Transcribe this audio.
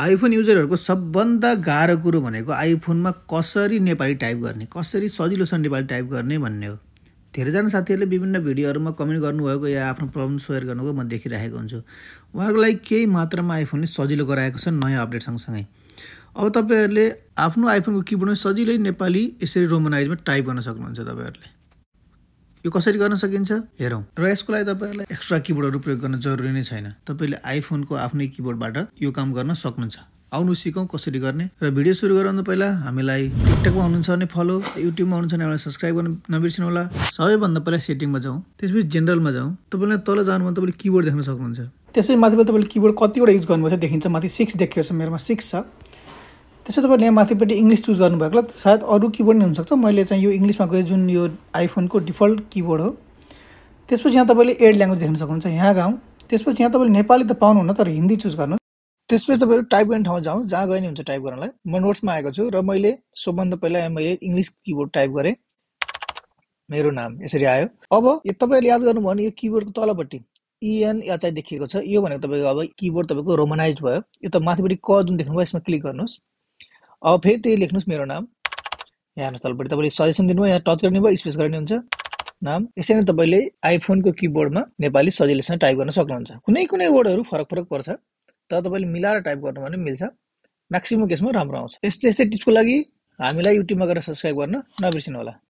IPhone युजरहरूको सबभन्दा गाह्रो कुरो भनेको आइफोनमा कसरी नेपाली टाइप गर्ने, कसरी सजिलोसँग नेपाली टाइप गर्ने भन्ने हो। धेरैजना साथीहरूले विभिन्न भिडियोहरूमा कमेन्ट गर्नुभएको या आफ्नो प्रब्लम सेयर गर्नुभएको म देखिरहेको हुन्छु। उहाँहरूको लागि केही मात्रामा आइफोनले सजिलो गराएको छ नयाँ अपडेट सँगसँगै। अब तपाईँहरूले आफ्नो आइफोनको किबोर्डमा सजिलै नेपाली यसरी रोमनाइजमा टाइप गर्न सक्नुहुन्छ। तपाईँहरूले यो कसरी गर्न सकिन्छ हेरौँ। र यसको लागि तपाईँहरूलाई एक्स्ट्रा किबोर्डहरू प्रयोग गर्न जरुरी नै छैन। तपाईँले आइफोनको आफ्नै किबोर्डबाट यो काम गर्न सक्नुहुन्छ। आउनु सिकौँ कसरी गर्ने। र भिडियो सुरु गर्नु पहिला हामीलाई टिकटकमा हुनुहुन्छ भने फलो, युट्युबमा हुनुहुन्छ भने हामीलाई सब्सक्राइब गर्न नबिर्सिनु होला। सबैभन्दा पहिला सेटिङमा जाउँ, त्यसपछि जेनरलमा जाउँ। तपाईँलाई तल जानु भने तपाईँले किबोर्ड देख्न सक्नुहुन्छ। त्यसै माथिबाट तपाईँले किबोर्ड कतिवटा युज गर्नुभएको छ देखिन्छ। माथि 6 देखिएको छ, मेरोमा 6 छ। त्यसो तपाईँले यहाँ माथिपट्टि इङ्ग्लिस चुज गर्नुभएको होला। सायद अरू किबोर्ड नै हुनसक्छ। मैले चाहिँ यो इङ्ग्लिसमा गएँ, जुन यो आइफोनको डिफल्ट किबोर्ड हो। त्यसपछि यहाँ तपाईँले एड ल्याङ्ग्वेज देख्न सक्नुहुन्छ। यहाँ गाउँ, त्यसपछि यहाँ तपाईँले नेपाली त पाउनुहुन्न, तर हिन्दी चुज गर्नु। त्यसपछि तपाईँहरू टाइप गर्ने ठाउँ जाउँ, जहाँ गए नि हुन्छ टाइप गर्नलाई। म नोट्समा आएको छु र मैले सबभन्दा पहिला मैले इङ्ग्लिस किबोर्ड टाइप गरेँ। मेरो नाम यसरी आयो। अब यो तपाईँहरूले याद गर्नुभयो भने यो किबोर्डको तलपट्टि ENH देखिएको छ। यो भनेको तपाईँको अब किबोर्ड तपाईँको रोमनाइज भयो। यो त माथिपट्टि क जुन देख्नुभयो यसमा क्लिक गर्नुहोस्। अब फेरि त्यही लेख्नुहोस् मेरो नाम। यहाँ हेर्नुहोस् तलपट्टि तपाईँले सजेसन दिनुभयो, यहाँ टच गर्ने भयो, स्पेस गर्ने हुन्छ नाम। यसरी नै तपाईँले आइफोनको किबोर्डमा नेपाली सजिलैसँग टाइप गर्न सक्नुहुन्छ। कुनै कुनै वर्डहरू फरक पर्छ, तर तपाईँले मिलाएर टाइप गर्नु भने मिल्छ। म्याक्सिमम केसमा राम्रो आउँछ। यस्तै टिप्सको लागि हामीलाई युट्युबमा गएर सब्सक्राइब गर्न नबिर्सिनु होला।